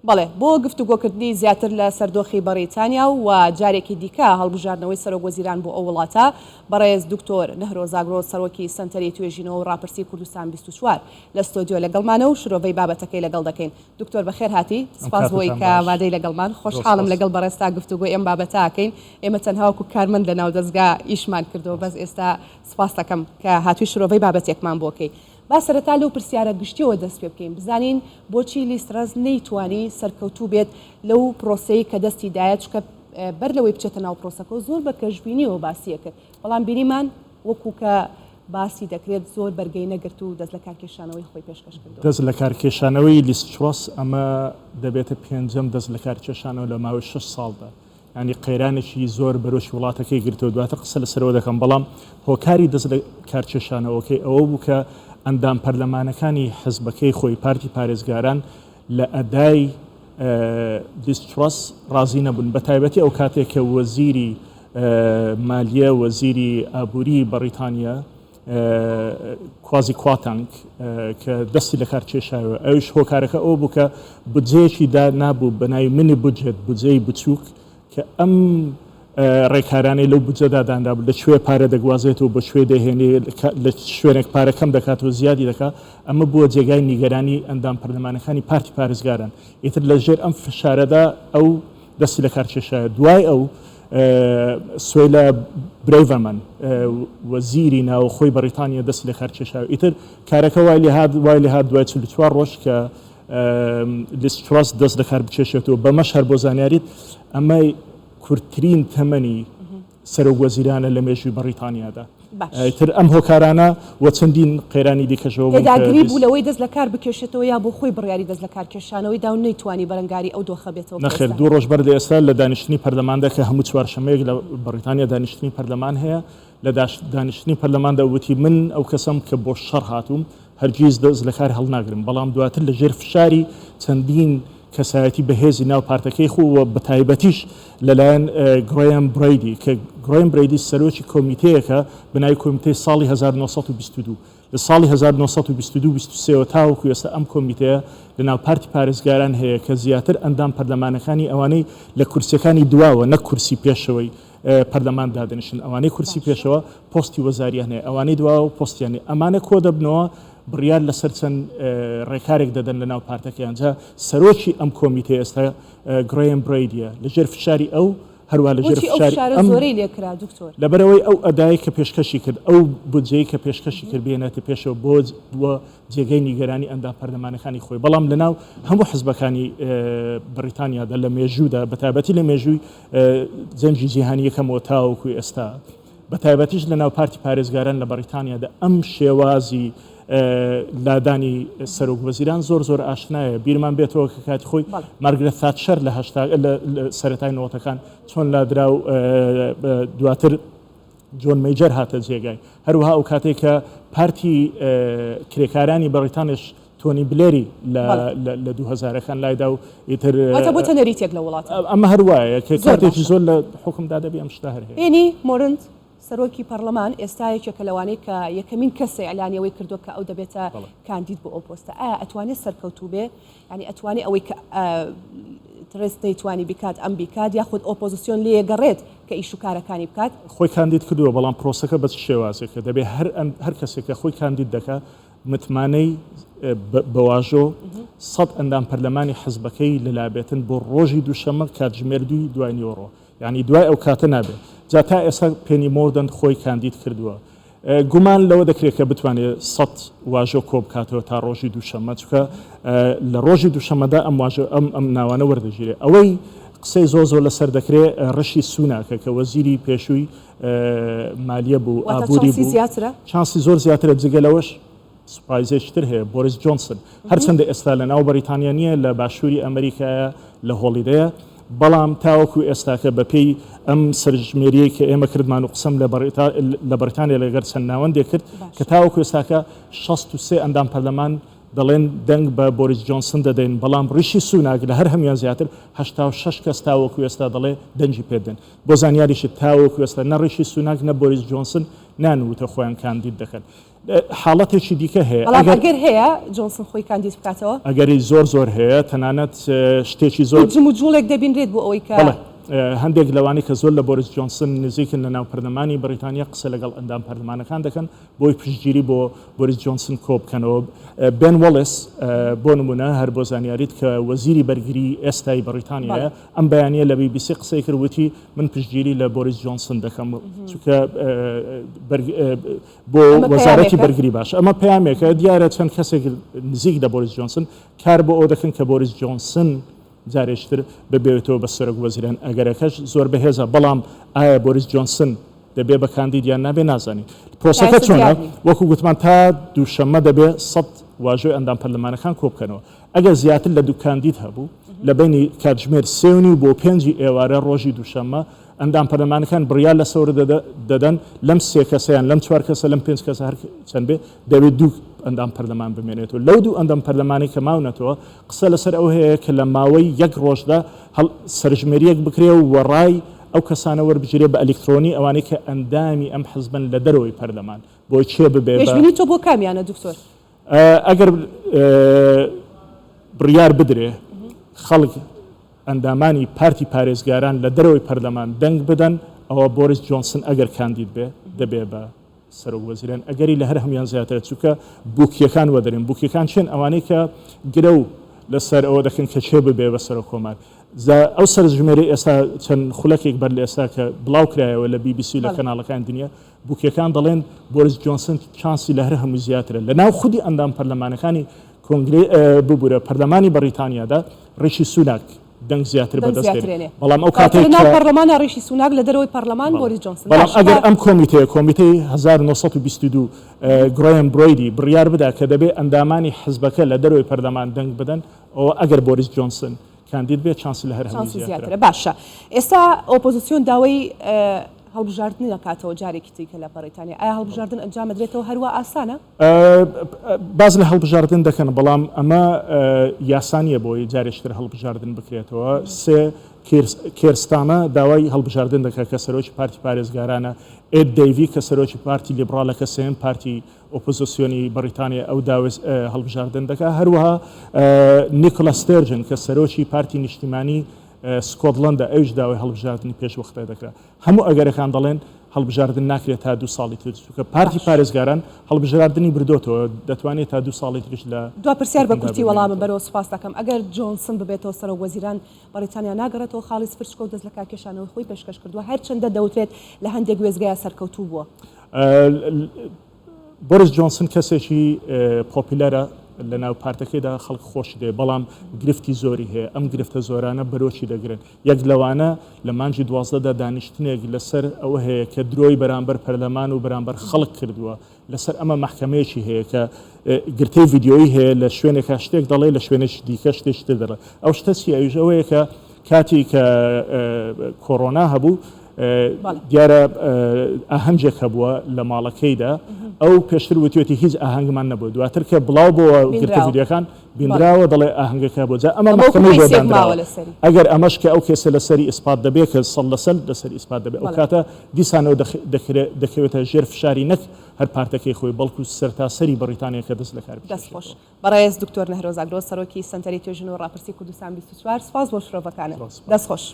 بەڵێ، بۆ گفتوگۆکردنی زیاتر لە سەر دۆخی بەڕیتانیا و جارێکی دیکە هەڵبژاردنەوەی سەرۆک وەزیران بۆ ئەو وڵاتە، بەڕێز دکتۆر نەهرۆ زاگرۆس سەرۆکی سەنتەری توێژینەوە و ڕاپرسی کوردستان 24 لە ستۆدیۆ لەگەڵمانە و شرۆڤەی بابەتەکەی لەگەڵ دەکەین. دکتۆر بەخێر هاتی، سپاس بۆی کە ئامادەی لەگەڵمان. خۆشحاڵم لەگەڵ بەڕێزتا گفتوگۆی ئەم بابەتە ئەکەین. ئێمە تەنها وەکو کارمەند لەناو دەزگا ئیشمان کردووە، بەس ئێستا سپاست ئەکەم کە هاتووی شرۆڤەی بابەتێکمان بۆ کەی. با سەرەتا لەو پرسیارە گشتیەوە دەست پێ بکەین بزانین بۆچی لیز ترەس نەیتوانی سەرکەوتوو بێت لەو پرۆسەی کە دەستی دایە چونکە بەر لەوەی بچێتە ناو پرۆسەکەوە زۆر بە گەشبینیەوە باسی ئەکرد بەڵام بینیمان وەکو کە باسی دەکرێت زۆر بەرگەی نەگرت و دەست لەکارکێشانەوەی خۆی پێشکەش کردووە. دەست لەکارکێشانەوەی لیز ترەس ئەمە دەبێتە پێنجەم دەست لەکارکێشانەوە لە ماوەی شەش ساڵدا. یانی قەیرانێکی زۆر بەرۆکی وڵاتەکەی گرتەوە، دواتر قسە لەسەرەوە دەکەم، بەڵام هۆکاری دەست لە کارکێشانەوەکەی ئەوە بوو کە ئەندام پەرلەمانەکانی حزبەکەی خۆی پارتی پارێزگاران لە ئەدای لیز ترەس ڕازی نەبوون، بە تایبەتی ئەو کاتێک کە وەزیری مالیە وەزیری ئابووری بەڕیتانیا کوازی کواتانگ کە دەستی لەکار کێشایەوە ئەویش هۆکارەکە ئەوە بوو کە بودجەیەکی دا نابوو بە ناوی mini budget بودجەی بچووک کە ئەم ڕێکارانەی لەو بودجەدا دانرابوو لە کوێ پارە دەگوازێتەوە بۆ کوێ دەهێنێ لە شوێنێک پارە کەم دەکاتەوە زیادی دەکات ئەمە بووە جێگای نیگەرانی ئەندام پەرلەمانەکانی پارتی پارێزگاران ئیتر لە ژێر ئەم فشارەدا ئەو دەستی لەکار کێشایە دوای ئەو سوێلا برەیڤەرمەن وەزیری ناوخۆی بەڕیتانیا دەستی لەکار کێشاوە ئیتر کارەکە وای لێهات وای لێهات دوای 44 ڕۆژ کە لیز ترەس دەست لەکار بکێشێتەوە بەمەش هەر بۆ زانیاریت ئەمە کورتترین تەمەنی سەرۆک وەزیرانە لە مێژووی بەڕیتانیادا. ئیتر ئەم هۆکارانە و چەندین قەیرانی دیکەشەوە بوون کە پێداگری بوو لەوەی دەست لەکار بکێشێتەوە یا بۆ خۆی بڕیاری دەست لەکار کێشانەوەی دا و نەیتوانی بەرەنگاری ئەو دۆخە بێتەوە کە نەخێر، ئێستا دوو ڕۆژ بەر لە ئێستا لە دانیشتنی پەرلەماندا کە هەموو چوارشەممەیەک لە بەڕیتانیا دانیشتنی پەرلەمان هەیە، لە دانیشتنی پەرلەماندا وتی من ئەو کەسەم کە بۆ شەڕ هاتووم، هەرگیز دەست لەکار هەڵناگرم، بەڵام دواتر لە ژێر فشاری چەندین کەسایەتی بەهێزی ناو پارتەکەی خۆ و بەتایبەتیش لەلایەن گرەیەم برەیدی کە گرەیەم برەیدی سەرۆکی کۆمیتەیەکە بەناوی کۆمیتەی ساڵی 1922 لە ساڵی 1922 23 ەوە تاوەکو ئێستا ئەم کۆمیتەیە لەناو پارتی پارێزگاران هەیە کە زیاتر ئەندام پەرلەمانەکانی ئەوانەی لە کورسیەکانی دواوە نەک کورسی پێشەوەی پەرلەمان دادەنیشن ئەوانەی کورسی پێشەوە پۆستی وەزاریان هەیە ئەوانەی دواوە پۆستیان نیە ئەمانە کۆدەبنەوە بڕیار لەسەر چەند ڕێکارێک دەدەن لەناو پارتەکەیان جا سەرۆکی ئەم کۆمیتەی ئێستا گرەیەم برەیدیە لەژێر فشاری ئەو هەروە لەژێر فشاری ئەم زۆرەی لێکرا دکتۆر لەبەرئەوەی ئەو ئەدای کە پێشکەشی کرد ئەو بودجەی کە پێشکەشی کرد بێنێتە پێشەوە بۆ بووە جێگەی نیگەرانی ئەندام پەرلەمانەکانی خۆی، بەڵام لەناو هەموو حزبەکانی بەڕیتانیادا لە مێژوودا بەتایبەتی لە مێژووی جەنگی جیهانی یەکەمەوە تاوەکو ئێستا بەتایبەتیش لەناو پارتی پارێزگاران لە بەڕیتانیادا ئەم شێوازی لادانی سەرۆک وەزیران زۆر زۆر ئاشنایە بیرمان بێتەوە کە کاتی خۆی مارگرێت تاتشەر لە هەشتا لە سەرەتای نەوەتەکان چۆن لادرا و دواتر جۆن مەیجەر هاتە جێگای. هەروەها ئەو کاتەی کە پارتی کرێکارانی بەڕیتانیش تۆنی بلێری لە دوو هەزارەکان لایدا و ئیتر واتە بۆتە نەریتێک لە وڵاتە. ئەمە هەر وایە کە کاتێکی زۆر لە حوکمدا دەبی ئەم شتە هەر هەیە. پێنی مۆرنت سەرۆکی پەڕلەمان ئێستا یەکێکە لەوانەی کە یەکەمین کەسە ئیعلانی ئەوەی کردووە کە ئەو دەبێتە کاندید بۆ ئەو پۆستە ئایا ئەتوانێت سەرکەوتوو بێ؟ یانی ئەتوانێ ئەوەی کە ترەس نەیتوانی بیکات ئەم بیکات یاخود ئۆپۆزسیۆن لێیەگەڕێت کە ئیش و کارەکانی بکات؟ خۆی کاندید کردووە بەڵام پرۆسەکە بە چ شێوازێکە دەبێ هەر هەر کەسێک کە خۆی کاندید دەکا متمانەی بە واژۆ سەد ئەندام پەرلەمانی حزبەکەی لەلابێتن بۆ ڕۆژی دووشەممە کاتژمێر دووی دوای نیوەڕۆ یانی دوای ئەو کاتە نابێت جا تا ئێستا پێنی مۆردەنت خۆی کاندید کردووە گومان لەوە دەکرێت کە بتوانێت سەت واژۆ کۆبکاتەوە تا ڕۆژی دووشەممە چونکە لە ڕۆژی دووشەممەدا ئەم واژۆ ئەم ئەم ناوانە وەردەگیرێت ئەوەی قسەی زۆر زۆر لەسەر دەکرێت ڕشی سوناکە کە وەزیری پێشووی مالیە بوو ئابووری بوو زیاترە چانسی زۆر زیاترە جگە لەوەش سوپرایزێکی تر هەیە بۆریس جۆنسن هەرچەندە ئێستا لە ناو بەریتانیا نییە لە باشووری ئەمریکایە لە holiday ە بەڵام تاوەکو ئێستاکە بەپێی ئەم سەرژمێریەی کە ئێمە کردمان و قسەم لە بەریتانیا لەگەر چەند ناوەندێک کرد کە تاوەکو ئێستاکە 63 ئەندام پەرلەمان دەڵێن دەنگ بە بۆریس جۆنسن دەدەین بەڵام ڕیشی سوناک لە هەر هەموان زیاتر 86 کەس تاوەکو ئێستا دەڵێ دەنگی پێدەن بۆ زانیاریشت تاوەکو ئێستا نە ڕیشی سوناک نە بۆریس جۆنسن نانوتە خۆیان کاندید دەکەن. حاڵەتێکی دیکە هەیە. بەڵام ئەگەر هەیە جۆنسن خۆی کاندید بکاتەوە؟ ئەگەری زۆر زۆر هەیە، تەنانەت شتێکی زۆر. هیچ جموجوڵێک دەبینرێت بۆ ئەوەی کە. بەڵێ، هەندێک لەوانەی کە زۆر لە بۆریس جۆنسن نزیکن لە ناو پەرلەمانی بەریتانیا قسە لەگەڵ ئەندام پەرلەمانەکان دەکەن بۆی پشتگیری بۆ بۆریس جۆنسن کۆبکەنەوە. بێن وەڵێس بۆ نمونە هەر بۆ زانیاریت کە وەزیری بەرگری ئێستای بەریتانیایە ئەم بەیانیە لە بی بی سی قسەی کرد وتی من پشتگیری لە بۆریس جۆنسن دەکەم چونکە بۆ وەزارەتی بەرگری باشە. ئەمە پەیامێکە، دیارە چەند کەسێک نزیک لە بۆریس جۆنسن کار بۆ ئەوە دەکەن کە بۆریس جۆنسن جارێکتر ببێتەوە بە سەرۆک وەزیران، ئەگەرەکەش زۆر بەهێزە، بەڵام ئایا بۆریس جۆنسن دەبێ بە کاندید یان نابێ نازانین. پرۆسەکە چۆنە؟ وەکو گوتمان تا دووشەممە دەبێ 100 واژۆی ئەندام پەرلەمانەکان کۆبکەنەوە. ئەگەر زیاتر لە دوو کاندید هەبوو لە بەینی کاتژمێر سێ و نیو بۆ پێنجی ئێوارە ڕۆژی دووشەممە ئەندام پەرلەمانەکان بڕیار لەسەر دەدەن لەم سێ کەسە یان لەم چوار کەسە لەم پێنج کەسە هەر چەند بێ دەبێت دوو ئەندام پەرلەمان بمێنێتەوە. لەو دوو ئەندام پەرلەمانەی کە ماونەتەوە قسە لەسەر ئەو هەیە کە لە ماوەی یەک ڕۆژدا هەڵ سەرژمێرییەک بکرێ و ڕای ئەو کەسانە وەربگیرێ بە ئەلیکترۆنی ئەوانەی کە ئەندامی ئەم حزبەن لە دەرەوەی پەرلەمان بۆی کێ ببێ بە پێشبینی تۆ بۆ کامیانە دکتۆر؟ ئەگەر بڕیار بدرێ خەڵک ئەندامانی پارتی پارێزگاران لە دەرەوەی پەرلەمان دەنگ بدەن، ئەوە بۆریس جۆنسن ئەگەر کاندید بێ دەبێ بە سەرۆک وەزیران. ئەگەری لە هەر هەموویان زیاترە، چونکە بوکییەکان وەدەرێن. بوکییەکان کێن؟ ئەوانەی کە گرەو لەسەر ئەوە دەکەن کە کێ ببێ بە سەرۆک کۆمار. جا ئەو سەرژمێرەی ئێستا چەند خولەکێک بەر لە ئێستا کە بڵاو کرایەوە لە بی بی سی و لە کەناڵەکانی دنیا، بوکیەکان دەڵێن بۆریس جۆنسن چانسی لە هەر هەمووی زیاترە لە ناو خودی ئەندام پەرلەمانەکانی کۆنگرەی ببورە پەرلەمانی بەڕیتانیادا ڕیشی سوناک دەنگ زیاتر بەدەست دێنێ بەڵام ئەو کاتێک ناو پەرلەمانە ڕیشی سوناک لە دەرەوەی پەرلەمان بۆریس جۆنسن بەڵام ئەگەر ئەم کۆمیتەیە کۆمیتەی 1922 گرۆیەم برۆیدی بڕیار بدا کە دەبێ ئەندامانی حزبەکە لە دەرەوەی پەرلەمان دەنگ بدەن ئەوە ئەگەر بۆریس جۆنسن کاندید بێت چانسی لە هەر هەمووی زیاترە. باشە ئێستا ئۆپۆزیسیۆن داوای هەڵبژاردن دەکاتەوە جارێکی دیکە لە بەڕیتانیا، ئایا هەڵبژاردن ئەنجام ئەدرێتەوە هەروا ئاسانە؟ باس لە هەڵبژاردن دەکەن، بەڵام ئەمە یاسا نییە بۆی جارێکی تر هەڵبژاردن بکرێتەوە. سێ کێر ستامە داوای هەڵبژاردن دەکات کە سەرۆکی پارتی پارێزگارانە، ئێد دەیڤی کە سەرۆکی پارتی لیبڕاڵە کە سێیەم پارتی ئۆپۆزسیۆنی بەڕیتانیا ئەو داوای هەڵبژاردن دەکات، هەروەها نیکۆلا ستێرجن کە سەرۆکی پارتی نیشتیمانی سکۆتلەندا ئەویش داوای هەڵبژاردنی پێشوەختە دەکرا. هەموو ئەگەرەکان دەڵێن هەڵبژاردن ناکرێت تا دوو ساڵی تر، چونکە پارتی پارێزگاران هەڵبژراردنی بردۆتەوە، دەتوانێت تا دوو ساڵی تریش لە دوا پرسیار بە کورتی وەڵامم بەرەوە سوپاست دەکەم. ئەگەر جۆنسن ببێتەوە سەرۆک وەزیران بەڕیتانیا ناگەڕێتەوە خاڵی سفر چکە و دەست لەکارکێشانەوەی خۆی پێشکەش کردووە هەرچەندە دەوترێت لە هەندێک وێستگەیا سەرکەوتوو بووە. بۆریس جۆنسن کەسێکی پۆپیلەرە لە ناو پارتەکەیدا خەڵک خۆشی دەوێت، بەڵام گرفتی زۆری هەیە، ئەم گرفتە زۆرانە بەرۆکی دەگرن، یەک لەوانە لە مانگی دوازدەدا دانیشتنێک لەسەر ئەوە هەیە کە درۆی بەرامبەر پەرلەمان و بەرامبەر خەڵک کردووە، لەسەر ئەمە مەحکەمەیەکی هەیە کە گرتەی ڤیدیۆیی هەیە لە شوێنێکا شتێک دەڵێ لە شوێنێکی دیکە شتێکی تر دەڵێ، ئەو شتە چییە؟ ئەویش ئەوەیە کە کاتی کە کۆرۆنا هەبوو دیارە ئاهەنگێک هەبووە لە ماڵەکەیدا ئەو پێشتر وتوێتی هیچ ئاهەنگمان نەبوو دواتر کە بڵاو بۆوە گرتە ڤیدیۆکان بینراوە دەڵێ ئاهەنگەکە بۆ جا ئەمە مەحکەمەی بۆ دانراوە ئەگەر ئەمەش کە ئەو کێسە لەسەری ئیسپات دەبێت کە سەد لەسەر لەسەر ئیسپات دەبێت ئەو کاتە دیسانەوە دەکەوێتە ژێر فشاری نەک هەر پارتەکەی خۆی بەڵکو سەرتاسەری بەڕیتانیا کە دەست لەکار بکێشێتەوە. بەڕێز دکتۆر نەهرۆ زاگرۆس سەرۆکی سەنتەری توێژینەوەو ڕاپرسی کوردستان 24 سوپاس بۆ شرۆڤەکانت. دەست خۆش.